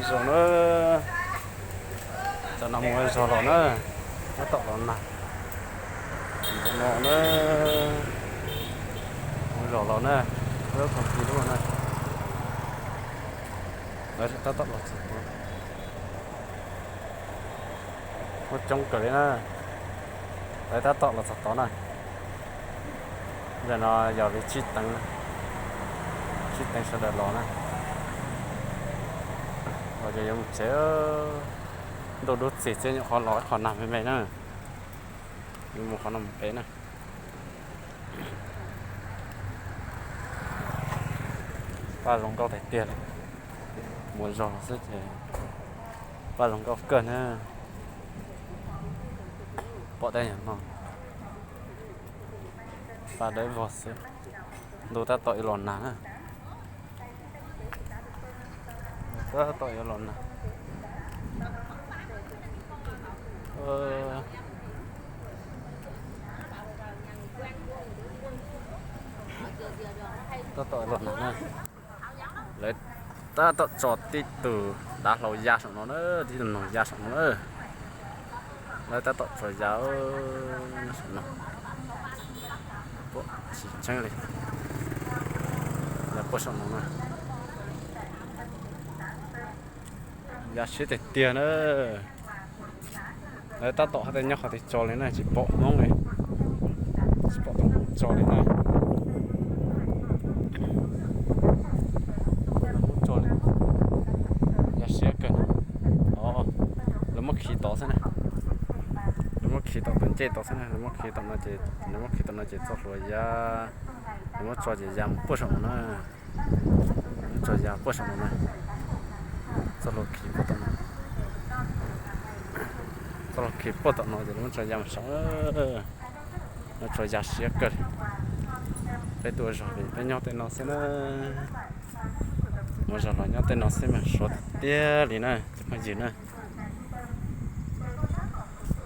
Zos na, tam no mus zog los na, tab tom los nag. Tam no na, mus zog los na, lub koog kis lub na, lawv tab tom los txog tod. Muaj coob kawg li na, lawv tab tom los txog tod na. Ntawm no yog li tsib teev, tsib teev sawv daws los na. Los ces yuav mus tsev, ntuj dub txig thiab nyuam qhuav los ib qho nag me me na. Yuav mus qhov no mus pem na. Paj zoo nkauj tiag tiag li. Mus zog xwb ces paj zoo nkauj kawg na. Pom tej nyuag no, paj dawb vog xwb. Ntuj tab tom yuav los nag na. Tab tom yuav los nag. Tab tom los nag na. Lawv tab tom tso tib tug dav hlau ya saum no na, tib tug noog ya saum no na. Lawv tab tom tso ya saum no. Tsis tseeb li, ya puag saum no na. Ya siab tiag tiag na. Lawv tab tom hais tias nyob qhov twg tso li na, tsis pom Hmoob li, tsis pom tus Hmoob tso li na. Hmoob tso li, ya siab kawg. Os, lawv muab khi tod xwb na, lawv muab khi tod tus ncej tod xwb na, lawv muab khi tod no ces, lawv muab khi tod no ces txoj hlua ya, lawv muab tso ces ya mus puag saum no na. Lawv muab tso ya puag saum no na, txoj hlua khi puag tom no, txoj hlua khi puag tom no ces lawv muab tso ya mus saum. Lawv tso ya siab kawg li. Peb tuaj zog li peb nyob tej no xwb na, mus zog los nyob tej no xwb mas sov tiag tiag li na cov phooj ywg na.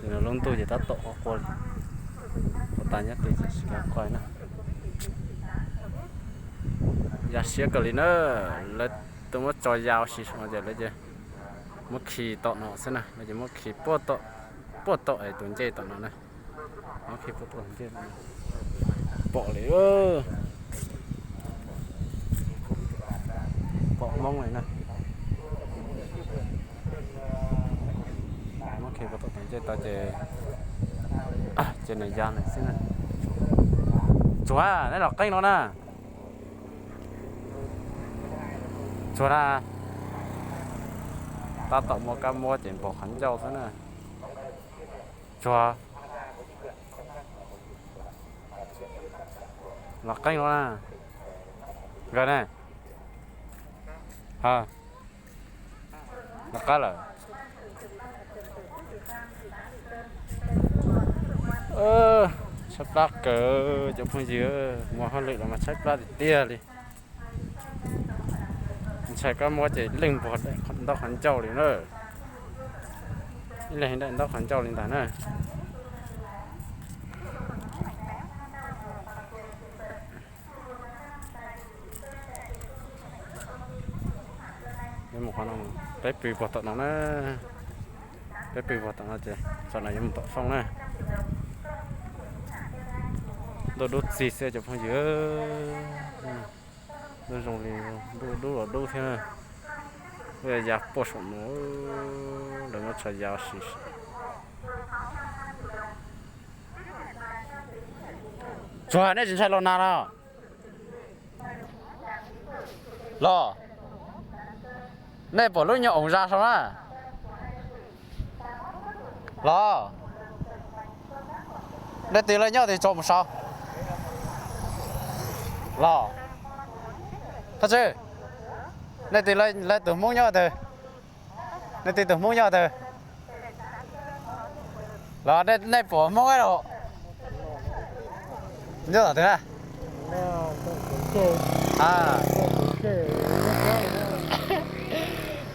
Ces no lub ntuj ces tab tom qua qua li, puag ta nyob twg ces tsis kav qua na. Ya siab kawg li na, lawv twb muab tso ya ua si saum no ces lawv ces muab khi tom no xwb na, lawv ces muab khi puag tom, puag tom es tus ncej tom no na. Muab khi puag tom tus ncej, pom li, pom Hmoob li na. Muab khi puag tom tus ncej tod ces, ces nws ya nws xwb na. Tsuag, nej los qeej no na. Tsuag na, tab tom muaj kab mob ces npog qhov ncauj xwb na. Tsuag, los qeej no na. Nkawd ne, ha, los qab lawm. Tshaib plab kawg cov phooj ywg, mus hauj lwm los mas tshaib plab tiag tiag li. Ntshai kab mob ces leej npog ntaub qhov ncauj li na. Ib leeg daim ntaub qhov ncauj li ntag na. Peb pw puag tom no na, peb pw puag tom no ces tsam no yuav mus tom Foob na. Ntuj dub txig xwb cov phooj ywg, ntuj zoo li ntuj dub los dub thiab na. Lawv ya puag saum no, lawv muab tso ya ua si. Tsuag, nej tsis ntshai los nag los? Los, nej pom lub nyuag oos zas saum na? Los, nej tus lawv nyob twg tso mus saud? Los, Thaj Tswj, nej tus lawv tus Hmoob nyob twg? Nej tus tus Hmoob nyob twg? Los nej pom Hmoob los? Nyob tom twg na?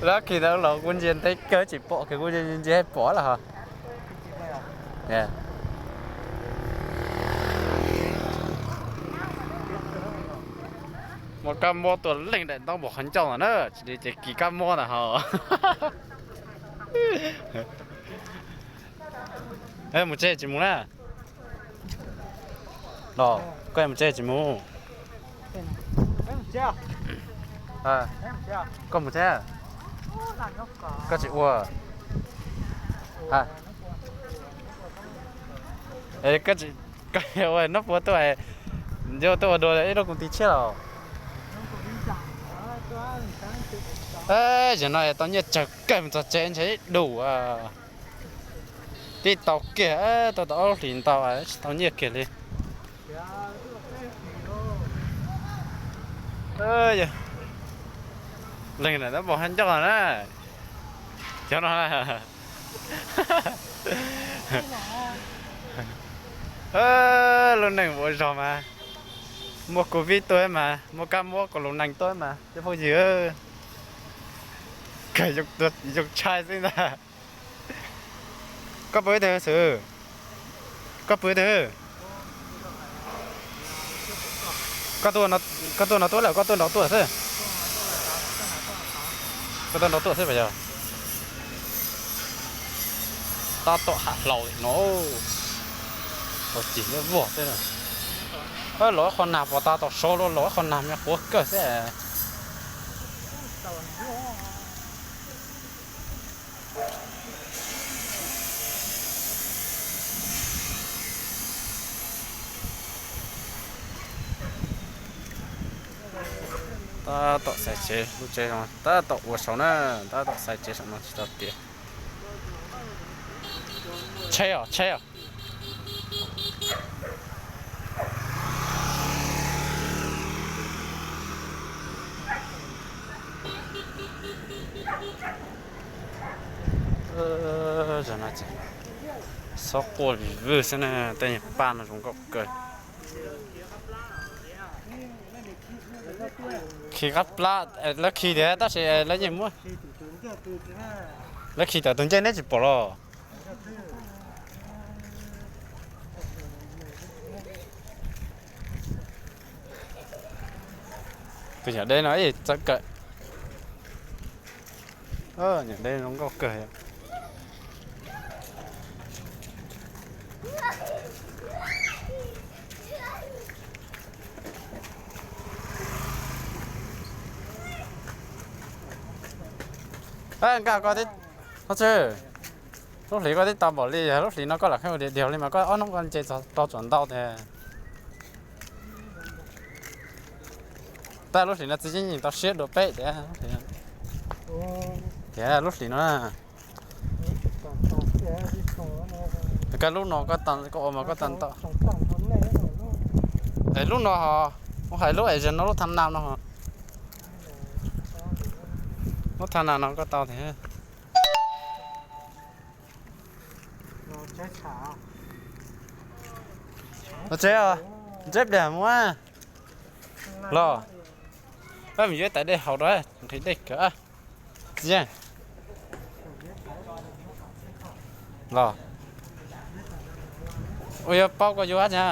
Lawv khi ntawd los kuv ntsia ntev kawg tsis pom kiag, kuv ntsia ntsia pom lawm hos. Muab kab mob tua leej daim ntaub npaum qhov ncauj ntawm na, tsis li ces kis kab mob ntawm hos. Mus tsev tsis mus na? Los koj mus tsev tsis mus? Koj mus tsev, koj tsis ua. Koj ua noj puas tuaj, tuaj ua dua ib lub koom tis tshiab los? Zaum no tau nyiaj tsawg kawg, mus txog tsev ntshe ib duj. Tib tau kiag, tau tau ob lub hlis ntau, tsis tau nyiaj kiag li. Leej ntawm no npaum qhov ncauj na. Cov no, lub neej ua zog mas muaj covid tuaj mas muaj kab mob kaus lus nees tuaj mas cov phooj ywg, kawg yoo tshai xwb ntag. Koj pw twg xwb? Koj pw twg? Koj tuaj no tuaj lawm, koj tuaj nraud tuaj xwb. Koj tuaj nraud tuaj xwb puas yog? Tab tom hav hlau li no. Tau cig liab vog xwb. Los ib qho nag pos tas tom saud los, los ib qho nag me quav kawg xwb. Tab tom xaiv tsev, lub tsev no tab tom ua saud na, tab tom xaiv tsev saum no tsis tau tiav. Tsheb os, tsheb os. Xob quaj vim vwj xwb na, tej nyuag paj no zoo nkauj kawg. Khi qab plab, lawv khi tiag tab sis lawv yeej muab, lawv khi tawm tus ncej neb tsis pom los? Tus nyuam deb no txawv kawg. Nyuam deb zoo nkauj kawg. Nkaj koj tib, Hlob Tswb, lub hlis koj tib tau npaum li, yog lub hlis no koj lam kheej ua diav diav li mas koj ob hnub koj nce txog rau txom ntau tiag. Tab lub hlis no txiv yeej tau siab dua peb tiag. Tiag lub hlis no. Koj lub no koj ua mas koj tau ntau. Es lub no ho, ua hais lub es no lub thaj nam no ho. Lub thaj nam no koj tau tiag. Los tsev, ntseb pliag mus los. Peb mus yuav tais dej haus rau, nqhis dej kawg. Txiv, los, ua yuav paub koj yuav dab tsi,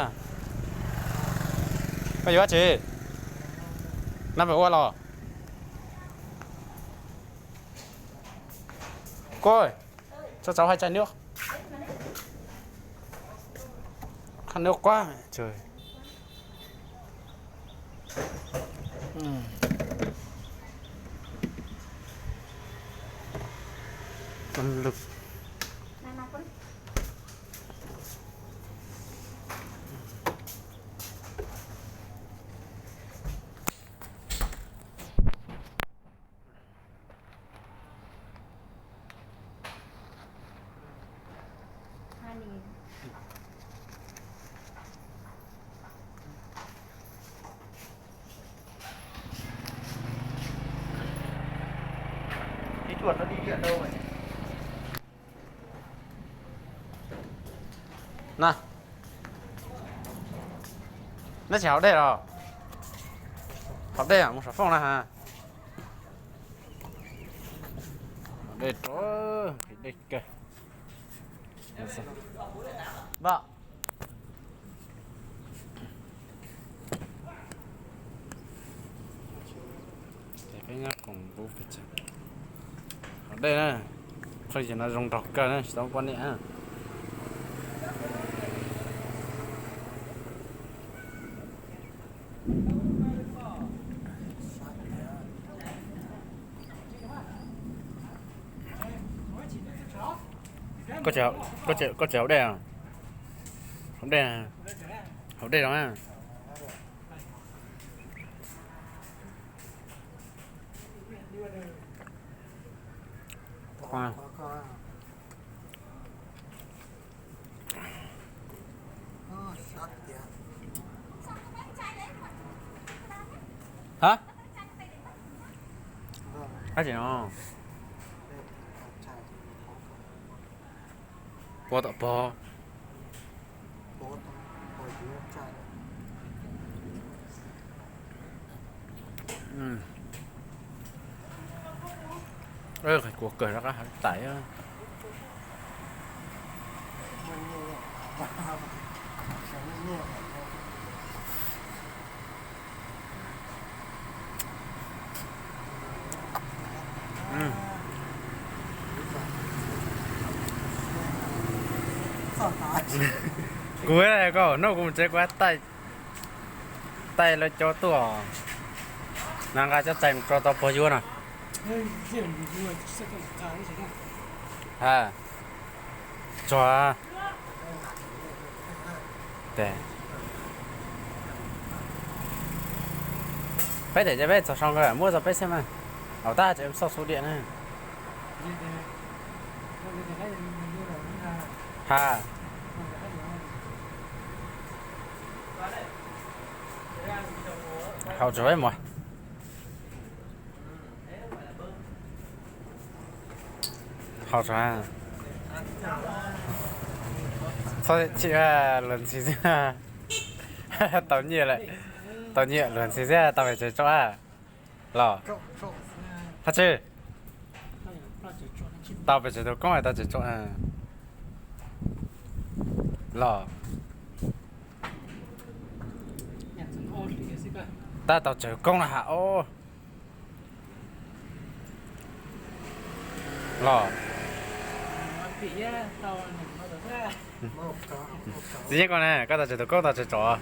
koj yuav dab tsi, nab pem ua los. Koj, tso tsau hais tsai nub, qhab nub quab. Na, neb tsis haus dej los? Haus dej mus saum foob na ha. Haus dej rau, dej kawg. Npam. Hauv dej na, phooj ywg no zoo nraug kawg na, tsis tau poj niam na. Koj tseem hauv dej, hauv dej, hauv dej los na. Hab, tab sis no puag tom pog. Kuv kawg rov qab hauv tais. Kuv koj noj kuv mus tsev kuv taij, taij lawv cov tuaj na, nqa cov txhais mus tso tau pog yuav no. Ha, tsuag. Peb tias ces peb txog sau nkawd muab txog peb xwb mas. Hauv tab tseem xauj xub diam na. Ha, haus tsuag peb mus. Haus tsuag. Txhob chim, luag ntxhi xwb. Tau nyiaj lawm, tau nyiaj luag ntxhi xwb, tau pes tsawg tsom los? Hab tsi, tau pes tsawg tus koob tau tsawg tsom los? Tab tau tsawg koob na has os. Los, txiv yeeb koj ne, koj tau tsawg tus koob tau tsawg tsom?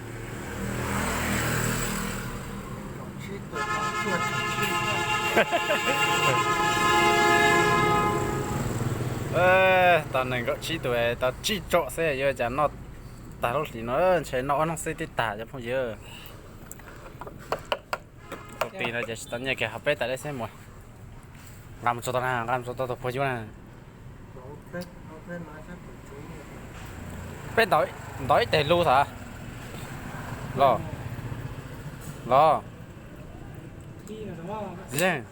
Tau nees nkaum tsib tus tau tsib tsom xwb, yuav cas noj tag lub hlis no, ntshe noj ob hnub xwb twb tag cov phooj ywg. Tus qis no ces tsis tau nyiaj kiag, hauv peb tas dej xwb mus. Nqa mus tso tau na, nqa mus tso tau tus pog yuav na. Peb ntaus ib teg lus thav. Los, los. Yeej,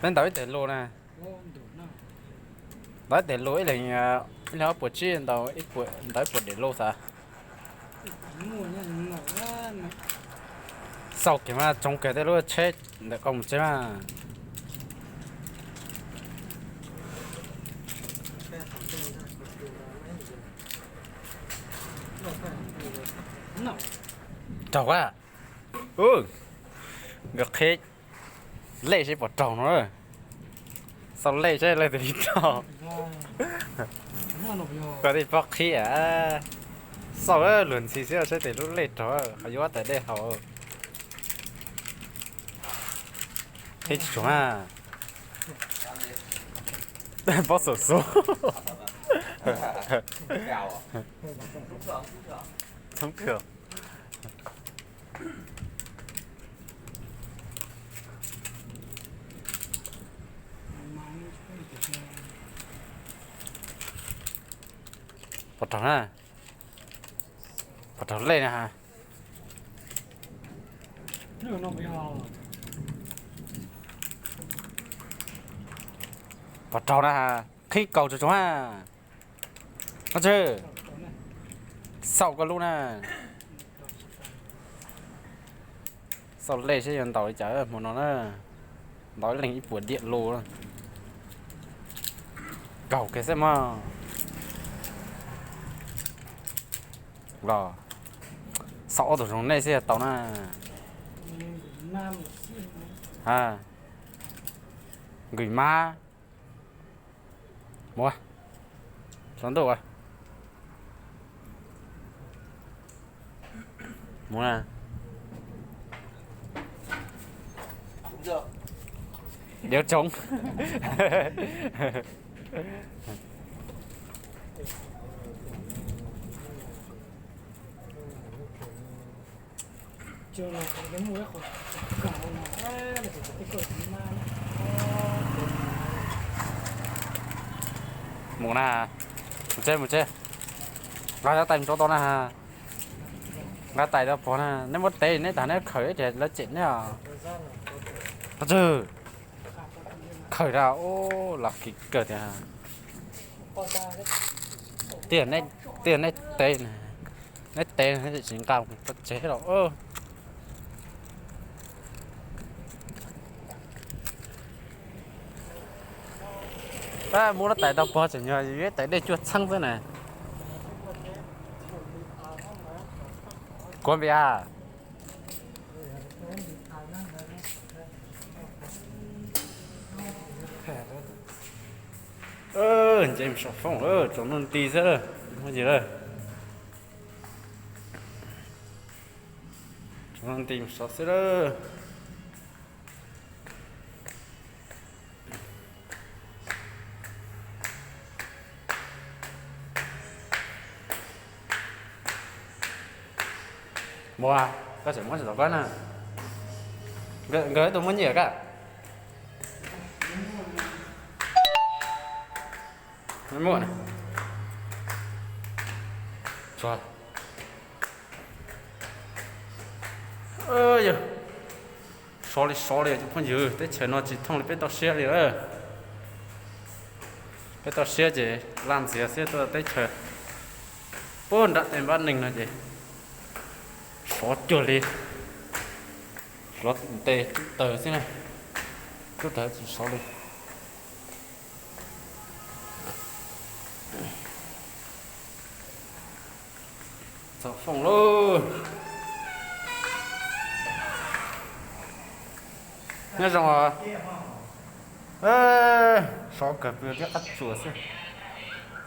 peb ntaus ib teg lus na. Ntaus ib teg lus ib leeg, ib leeg ob puas tsib, ntaus ib puas, ntaus ib puas diam lus thav. Xauj kiag mas tsoo kiag tej lub tsheb ntawm koj mus tsev mas. Raug a, nkawd qhib lej seb puas raug no. Xauj lej seb leej twg li raug. Koj tej pob qhib a, xauj luag ntxhi xwb seb tej lub lej raug, qhov yuav tas dej haus. Qhib tsis tshua mas. Pob xum xub. Thoob kawg. Puas raug na? Puas raug lej na has? Puas raug na has? Qhib kaus tsuag tsuag ha. Koj tseg, xauj koj lub na. Xauj lej seb yuav ntaus li cas hmo no na. Ntaus ib leeg ib puas diam lus. Kaus kiag xwb mog. Los, xauj ob tug zoo nej xwb yog tau na. A, nkws mab. Mus, tsaus ntuj a. Mus na. Điếu trống. Mus na, mus tsev, mus tsev. Nqa tais mus rau tau na. Nqa tais rau pog na, neb muab tev neb tas neb khawm ces lawv cem neb os. Qhov twg? Khawm rau, ub, los kiv kawg tiag. Tiag, tiag neb tev, neb tev tsis nqa mus tsev los. Muab lub tais tau pog tseem nyuag yuav tais dej cuaj txheeb xwb na. Kuv npias. Nce mus saum foob, tsaus ntuj nti xwb, tsaus ntuj nti mus saud xwb lawm. Muaj, koj tseem muab tsis tau koj na. Nkawd ib tug muaj nyiaj koj. Muaj na. Yog, sov li sov li cov phooj ywg, teb chaws no tsis thooj li peb toj siab li lawm. Peb toj siab ces laj ntxias xwb, tuaj teb chaws puag nram tej npab neeg no ces sov cuag li hluav ntes rub taws xwb na. Rub taws tsis sov li. Txog foom lauj. Nyob zoo os. Sov kawg pw thiab qab tsuas xwb.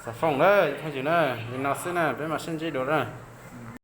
Txog foom lawm phooj ywg na, li no xwb na, peb mam sib ntsib dua na.